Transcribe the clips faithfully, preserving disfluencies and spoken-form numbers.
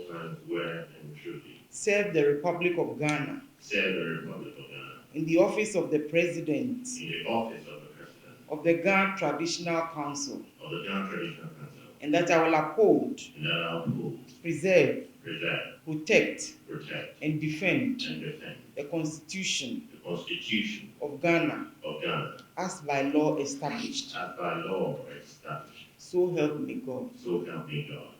Well and truly. Serve the Republic of Ghana. Serve the Republic of Ghana. In the office of the President. In the office of the President. Of the Ga Traditional Council. Of the Ga Traditional Council. And that I will uphold. And that I will uphold. Preserve. Preserve. Protect. Protect. And defend. And defend. The Constitution. The Constitution. Of Ghana. Of Ghana. As by law established. As by law established. So help me God. So help me God.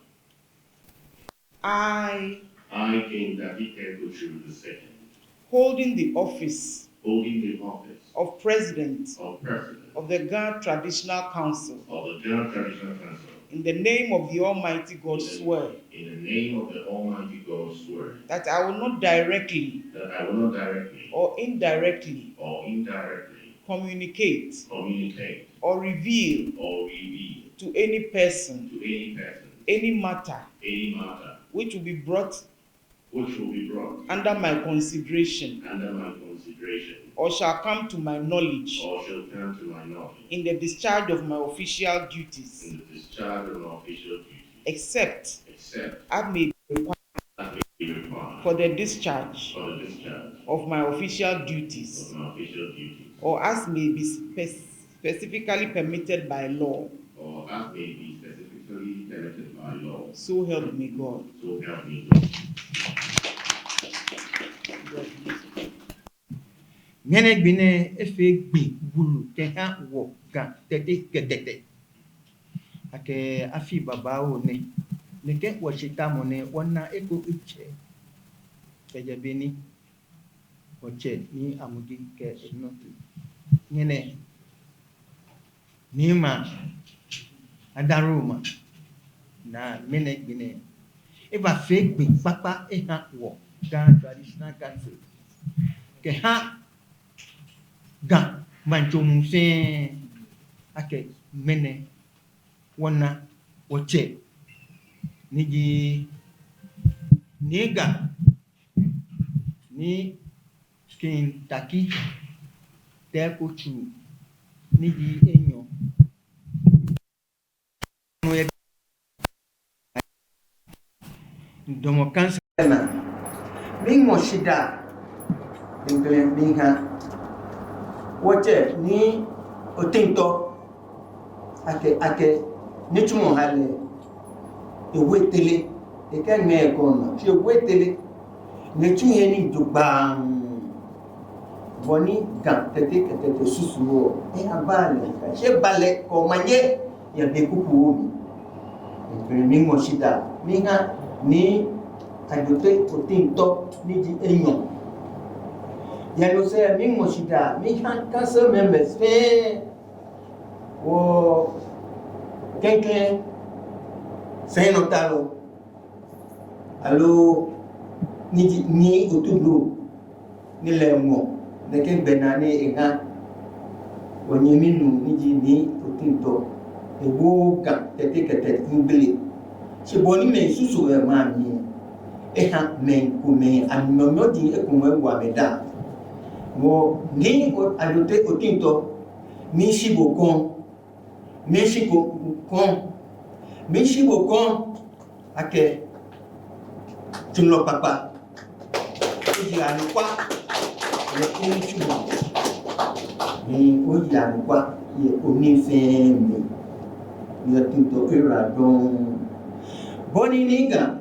I, I, King David Keiko Churu the second, holding the office, holding the office of President, of President, of the Ga Traditional Council, of the Ga Traditional Council, in the name of the Almighty God, in the, swear, in the name of the Almighty God, swear, that I will not directly, that I will not directly, or indirectly, or indirectly, communicate, communicate, or reveal, or reveal, to any person, to any person, any matter, any matter, which will be brought, which will be brought, under my consideration, under my consideration, or shall come to my knowledge, or shall come to my knowledge, in the discharge of my official duties, in the discharge of my official duties, except, except, as may be required, as may be required, for the discharge, for the discharge, of my official duties, of my official duties, or as may be spec- specifically permitted by law. Or as may be specifically permitted by law. So help me God. So help me God. Ŋmɛnɛ gbi nɛɛ efee gbi wulu kɛha wɔ Ga Tɛte kɛ Tɛtɛ. Akɛ afi babaoo nɛ, nɛkɛ wɔshitamɔ nɛɛ wɔna eko etsɛ. Kɛjɛ be ni wɔtsɛ Nii Amudi kɛ enɔ toi, ŋmɛnɛ Nii Maa Adaruma, ni ŋmɛnɛ gbi nɛɛ ebafee gbi kpakpa eha wɔ Ga Traditional Council kɛha Ga maŋtsɛmɛi fɛɛ, akɛ ŋmɛnɛ wɔna wɔtsɛ ni ji Nii Ga, Nii King Tackie Teiko Tsuru ni ji enyɔ. Ŋdamɔ kansa naa, miiŋɔ shidaa diɛŋtsɛ miiha wɔtsɛ Nii Otintɔ akɛ, akɛ nitsumɔ ha lɛ ewo etee lɛ, ekɛ ŋmɛɛ kɔnɔ shi ewo etee lɛ, nitsumɔ yɛ ni jogbaŋŋ. Bɔ ni Ga Tɛte kɛ Tɛtɛ susuɔ, eha ba lɛ, shi eba lɛ kɛ omanye yɛ be kukuoo mli. Ŋmɛnɛ miiŋɔ shidaa miiha Nii Adote Otintɔ ni ji enyɔ. Yɛ no sɛɛ miiŋɔ shidaa miiha council members fɛɛ, wɔ klɛŋklɛŋ sɛinɔtalɔ, aloo ni ji Nii Otublohum, ni lɛ eŋɔ nɛkɛ gbɛnaa nɛɛ eha wɔnyɛmi nuu ni ji Nii Otintɔ. Ewo Ga Tɛte kɛ Tɛtɛ ŋgbele. Shi bɔ ni mɛi susuɔ yɛ maŋ mli, eha mɛi komɛi amɛnyɔnyɔji ekomɛi ewo amɛdaaŋ. Wɔ Nii Adote Otintɔ, miishi bo kɔŋ, miishi bo kɔŋ, miishi bo kɔŋ akɛ tsulɔ kpakpa. Oji anɔkwa yɛ onitsumɔ mli, oji anɔkwa yɛ onii fɛɛ mli. Nii Otintɔ, oyiwaladɔŋŋ. Bɔ ni Nii Ga,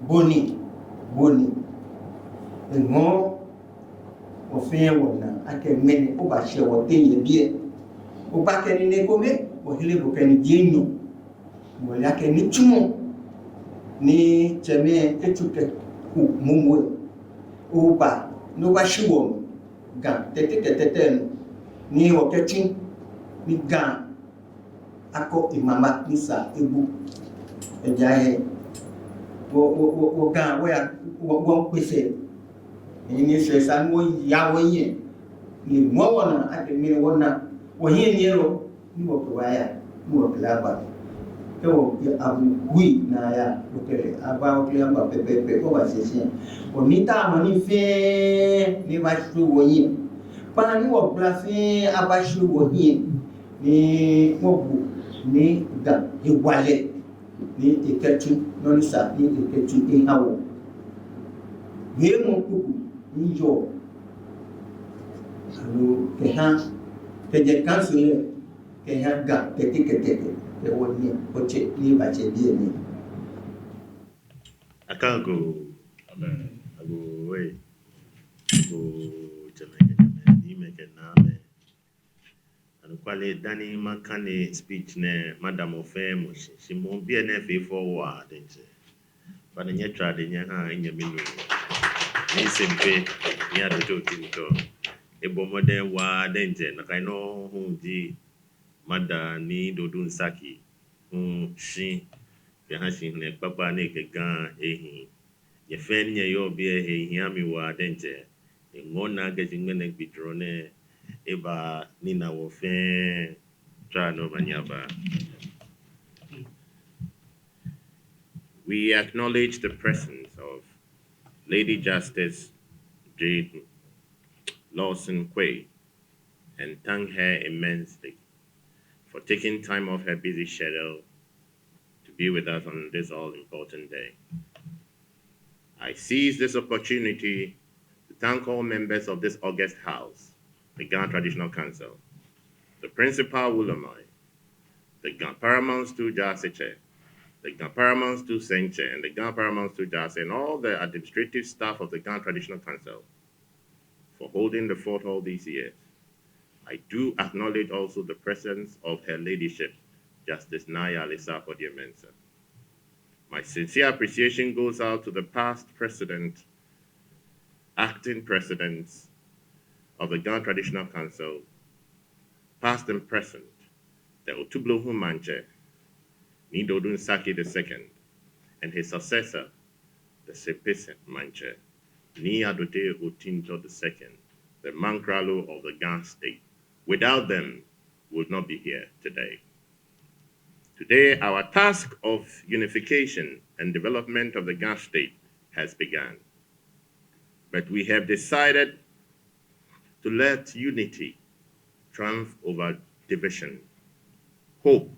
bɔ ni, bɔ ni eŋɔɔ wɔ fɛɛ wɔna akɛ ŋmɛnɛ obashɛ wɔteŋ yɛ biɛ. Obakɛ nine kome, wɔhere bo kɛ niji enyɔ. Wɔle akɛ nitsumɔ ni tsɛmɛi etsu kɛku momo lɛ, oba ni obashi wɔ Ga Tɛte kɛ Tɛtɛ nɔ, ni wɔkɛtsu ni Ga akɔ emama ni sa egbo. Ejaakɛ wɔ, wɔ, wɔ, wɔ Ga, wɔya, wɔ, wɔkpe sɛɛ. Ni sɛɛ sa ni wɔya wɔhiɛ. Ni mɔ wɔna akɛ ŋmɛnɛ wɔna wɔhiɛ ni ero ni wɔkɛ wɔ aya, ni wɔkɛ lɛ aba. Kɛ wɔ abu wui naa ya, wɔkɛ lɛ aba, wɔkɛ lɛ aba pɛpɛɛpɛ, wɔbashɛ shishi. Wɔmiitao mɔ ni fɛɛ ni bashwie wɔhiɛ. Kpaa ni wɔgbla fɛɛ abashwie wɔhiɛ. Ni wɔbu ni Ga hewalɛ ni ekɛtsu nɔ ni sa ni ekɛtsu eha wɔ. Wiemɔ kpokpo ni yɔɔ, aloo kɛha, kɛjɛ council lɛ kɛha Ga kɛtɛkɛtɛ, kɛ wɔnyɛ, wɔtsɛ ni batsɛ biɛ nɛɛ. Akago. Amen. Agoo, ee. Agoo, jɛmɛ kɛ jɛmɛ, niimɛi kɛ naamɛi. Anɔkwale, dani makane speech nɛɛ, mada mɔ fɛɛ mɔ shi. Shi moŋ biɛ nɛɛ fee fɛo waa diɛŋtsɛ. Bɔ ni nyɛtara nyɛhaa nyɛmi nuu, Nii Sempe, Nii Adote Otintor. Ebɔ mɔdɛŋ waa diɛŋtsɛ, nakai nɔŋŋ hu ji mada Nii Dodoo Nsaki hu shi, kɛha shihilɛ kpakpa ni ekɛ Ga ehi. Nyɛ fɛɛ ni nyɛyɔɔ biɛ, he hia mi waa diɛŋtsɛ. Eŋɔɔ naa akɛ shi ŋmɛnɛ gbijurɔ nɛɛ eba ni ena wɔ fɛɛ. Tara ni omanye aba. We acknowledge the presence of Lady Justice Jane Lawson Quaye and thank her immensely for taking time off her busy schedule to be with us on this all-important day. I seize this opportunity to thank all members of this august house, the Ga Traditional Council, the Principal Wulɔmɛi, the Ga Paramount Stool Jaasetsɛ, the Ga Paramount Stool Sɛntsɛ, and the Ga Paramount Stool Jaase, and all the administrative staff of the Ga Traditional Council for holding the fort all these years. I do acknowledge also the presence of Her Ladyship, Justice Naa Yalesa Aportey-Mensah. My sincere appreciation goes out to the past president, acting presidents of the Ga Traditional Council, past and present, the Otublohum Maŋtsɛ, Nii Dodoo Nsaki the second, and his successor, the Sempese Maŋtsɛ, Nii Adote Otintor the second, the Mankralo of the Ga State. Without them, we would not be here today. Today, our task of unification and development of the Ga State has begun. But we have decided to let unity triumph over division, hope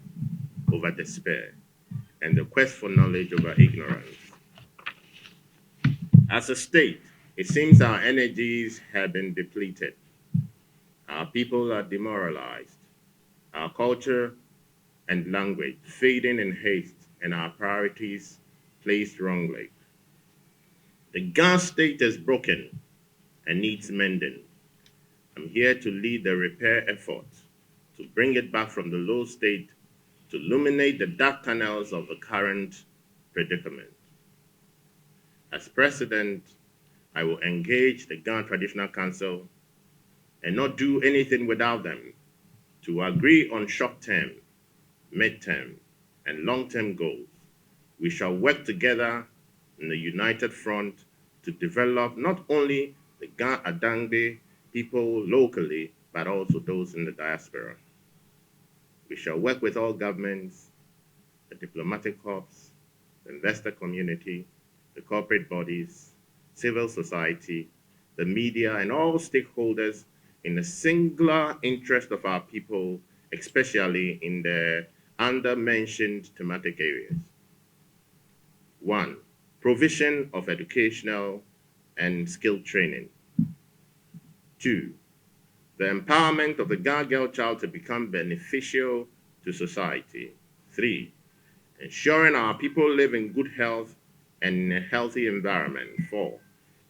over despair, and the quest for knowledge over ignorance. As a state, it seems our energies have been depleted. Our people are demoralized, our culture and language fading in haste, and our priorities placed wrongly. The Ga State is broken and needs mending. I'm here to lead the repair effort to bring it back from the low state to illuminate the dark tunnels of the current predicament. As president, I will engage the Ga Traditional Council and not do anything without them to agree on short-term, mid-term, and long-term goals. We shall work together in a united front to develop not only the Ga Adangbe people locally, but also those in the diaspora. We shall work with all governments, the diplomatic corps, the investor community, the corporate bodies, civil society, the media, and all stakeholders in the singular interest of our people, especially in the under-mentioned thematic areas. One, provision of educational and skill training. Two, the empowerment of the Ga girl child to become beneficial to society. Three, ensuring our people live in good health and in a healthy environment. Four,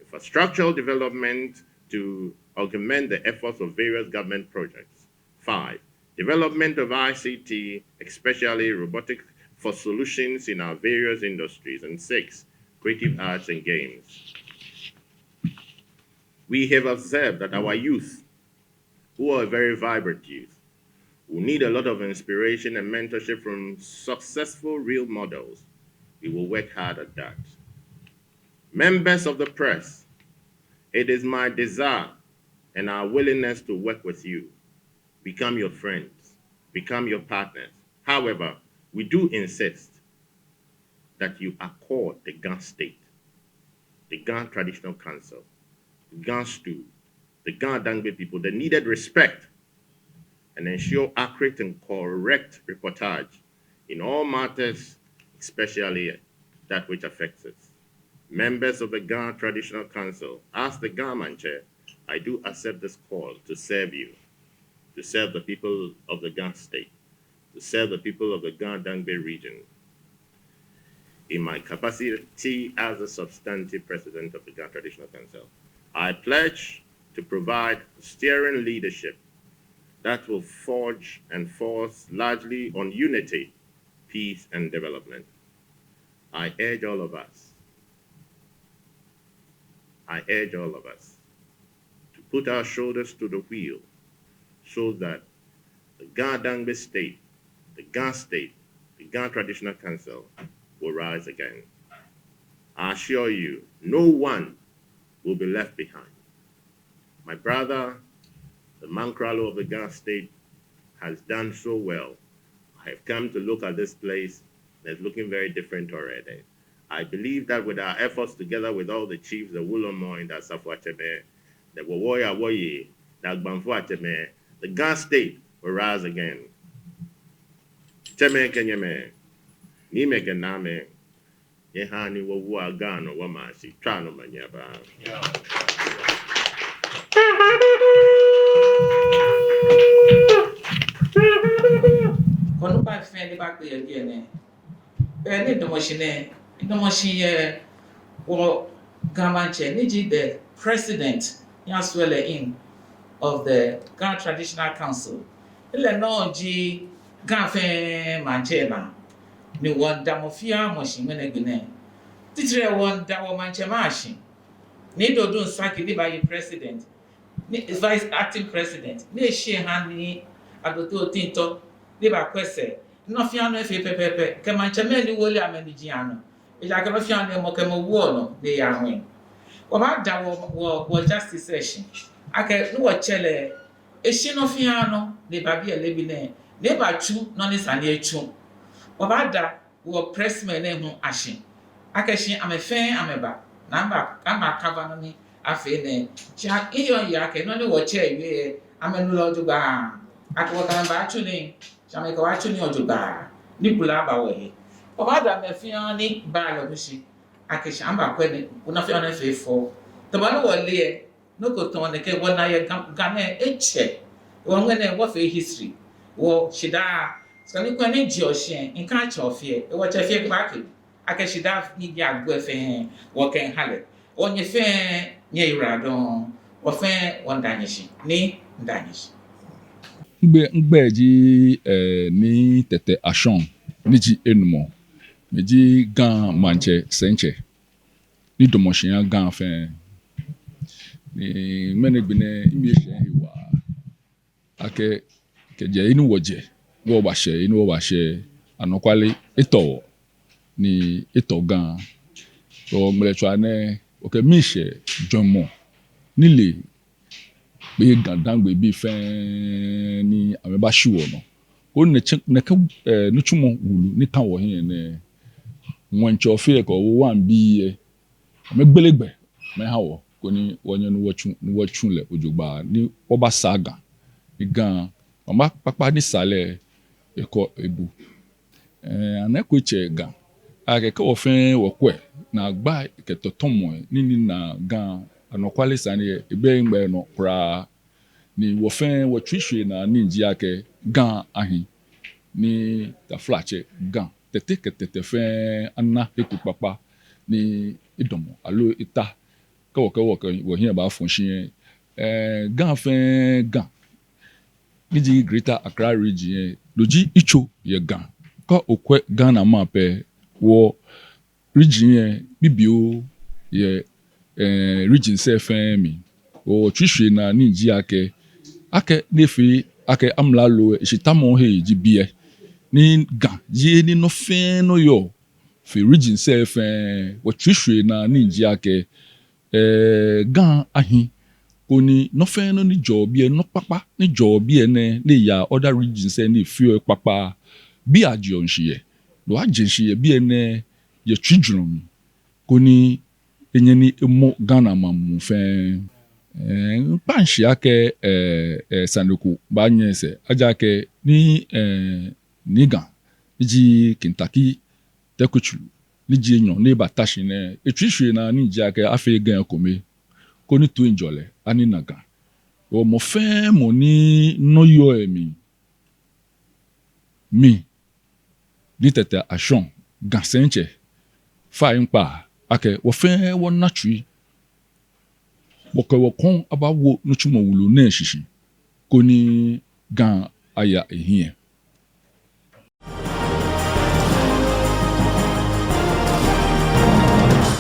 infrastructural development to augment the efforts of various government projects. Five, development of I C T, especially robotic, for solutions in our various industries. And six, creative arts and games. We have observed that our youth, who are a very vibrant youth, will need a lot of inspiration and mentorship from successful role models. We will work hard at that. Members of the press, it is my desire and our willingness to work with you, become your friends, become your partners. However, we do insist that you accord the Ga State, the Ga Traditional Council, the Ga Stool, the Ga Adangbe people the needed respect and ensure accurate and correct reportage in all matters especially that which affects us. Members of the Ga Traditional Council, as the Ga Maŋtsɛ, I do accept this call to serve you, to serve the people of the Ga State, to serve the people of the Ga Dangme region. In my capacity as the substantive president of the Ga Traditional Council, I pledge to provide steering leadership that will forge and force largely on unity, peace, and development. I urge all of us, I urge all of us to put our shoulders to the wheel so that the Ga Dangme State, the Ga State, the Ga Traditional Council will rise again. I assure you, no one will be left behind. My brother, the Mankralo of the Ga State, has done so well. I have come to look at this place, and it's looking very different already. I believe that with our efforts together with all the chiefs, the Wulɔmɔ, the Asafoiatsɛmɛi, the Wɔwɔi Awɔi, the Agbaŋfoi Atsɛmɛi, the Ga State will rise again. Tsɛmɛi kɛ nyɛmɛi, niimɛi kɛ naamɛi, nyɛhaa ni wɔwua Ga nɔ wɔmaa shi, tswa nɔ omanye aba. Kɔnukpa fɛɛ ni bakpe yɛ biɛ nɛɛ, be ni midamɔ shi nɛɛ, midamɔ shi yɛ wɔ Ga Maŋtsɛ ni ji the president, ni a swear in, of the Ga Traditional Council. Lɛ nɔŋŋ ji Ga fɛɛ maŋtsɛ naa, ni wɔmiida mɔ fɛɛ mɔ shi ŋmɛnɛ gbi nɛɛ. Titri wɔmiida wɔ maŋtsɛmɛi ashi, Nii Dodu Nsaki ni baye president, ni vice acting president, ni eshi eha Nii Adote Otintɔ ni bakwɛ sɛɛ, nɔ fɛɛ nɔ efee pɛpɛɛpɛ, kɛ maŋtsɛmɛi ni wole amɛniji anɔ. Ejaakɛ nɔ fɛɛ nɔ mɔ kɛ mɔ woɔ nɔ ni eyaa ŋwɛi. Wɔbaada wɔ, wɔ, wɔ justice lɛ shi akɛ ni wɔtsɛ lɛ, eshi nɔ fɛɛ nɔ ni eba biɛ leebi nɛɛ, ni ebatsu nɔ ni sa ni etsu. Wɔbaada wɔ pressmen lɛ hu ashi akɛ shi amɛ fɛɛ amɛba, ni amɛba, amɛba cover nɔ ni afee nɛɛ. Shi eyɔɔ miyiŋ akɛ nɔ ni wɔtsɛ wie lɛ, amɛnu lɛ jogbaŋŋ. Akɛ wɔkɛ amɛ baatsu nii, shi amɛkɛ wɔ atsu nii jogbaŋŋ, ni kulɛ aba wɔhe. Wɔbaada mɛi fɛɛ ni baa lɛ hu shi akɛ shi amɛbakwɛ ni nɔ fɛɛ nɔ efee fɛo. Tamɔ bɔ ni wɔle lɛ, nɔ ko tɔɔ nɛkɛ wɔna yɛ Ga, Ga nɛɛ etsɛ. Wɔ ŋmɛnɛ wɔfee history. Wɔshidaa, sane ko ni ji oshɛ, nka tsɛ ofe, wɔtsɛ fɛɛ kɛba kɛ akɛ shidaa ni ji agbo fɛɛ wɔkɛha lɛ. Wɔnyɛ fɛɛ nyɛyiwaladɔŋŋ, wɔ fɛɛ wɔmiida nyɛ shi, ni miida nyɛ shi. Migbɛi, migbɛi ji, eh, Nii Tɛtɛ Ashong, ni ji enumɔ, miji Ga Maŋtsɛ sɛitsɛ, ni damɔ shi eha Ga fɛɛ. Ni ŋmɛnɛ gbi nɛɛ, mimii eshɛ mihe waa akɛ kɛjɛ he ni wɔjɛ, ni wɔbashɛ he ni wɔbashɛ, anɔkwale etɔ wɔ, ni etɔ Ga. Wɔ ŋmɛlɛtswaa nɛɛ, wɔkɛ miishɛɛ jwɛŋmɔ, nilee, kpee Ga Dangme bii fɛɛ ni amɛbashi wɔnɔ. Koni nɛkɛ, nɛkɛ, eh, nitsumɔ wulu ni ka wɔhiɛ nɛɛ, ŋwɛi tsɛ ofe kɛ owo wan bii lɛ, amɛgbele gbɛ amɛha wɔ, koni wɔnyɛ ni wɔtsu, ni wɔtsu lɛ jogbaŋŋ, ni wɔbasaa Ga, ni Ga, mama kpakpa ni sa lɛ, ekɔ ebu. Eh, anɔkwale tsɛ Ga, akɛ kɛ wɔ fɛɛ wɔkwɛ, naagba kɛ tɔtɔmɔ ni, ni na Ga, anɔkwale sane lɛ, ebɛ egbɛ nɔ kwraa, ni wɔ fɛɛ wɔtsui shwee naa ni ji akɛ Ga ahi, ni taflatsɛ Ga, Tɛte kɛ Tɛtɛ fɛɛ ana he ko kpakpa ni edamɔ aloo eta. Kɛ wɔkɛ, wɔkɛ wɔhiɛ baafɔ shi lɛ, eh, Ga fɛɛ Ga, ni ji Greater Accra Region lɛ, no ji yitso yɛ Ga. Kɛ okwɛ Ghana map lɛ, wɔ region lɛ bibioo yɛ, eh, regions lɛ fɛɛ mli. Wɔtsui shwee naa ni ji akɛ, akɛ ni efee akɛ amralo lɛ eshitamɔ he ji biɛ, ni Ga ji he ni nɔ fɛɛ nɔ yɔɔ fe regions lɛ fɛɛ. Wɔtsui shwee naa ni ji akɛ, eh, Ga ahi, koni nɔ fɛɛ nɔ ni jɛɔ biɛ, nɔ kpakpa ni jɛɔ biɛ nɛɛ, ni eyaa other regions lɛ ni efeɔ kpakpa, biɛ ajɛɔ shishi yɛ. No ajɛ shishi yɛ biɛ nɛɛ yɛ tsuijurɔ mli, koni enyɛ ni emɔ Ghana maŋ muu fɛɛ. Eh, mikpa shi akɛ, eh, eh, sane ko baanyɛ sɛɛ, ejaakɛ ni, eh, Nii Ga, ni ji King Tackie Teku Tsuru, ni ji enyɔ ni ebata shi nɛɛ, etsui eshwie naa ni ji akɛ afee Ga ekome, koni toiŋjɔlɛ anina Ga. Hewɔ mɔ fɛɛ mɔ ni nɔ yɔɔ emli, mi, Nii Tɛtɛ Ashong, Ga Sɛitsɛ, fai ŋkpa akɛ wɔ fɛɛ wɔna tsui, wɔkɛ wɔkɔŋ abawo nitsumɔ wulu nɛɛ shishi, koni Ga aya ehiɛ.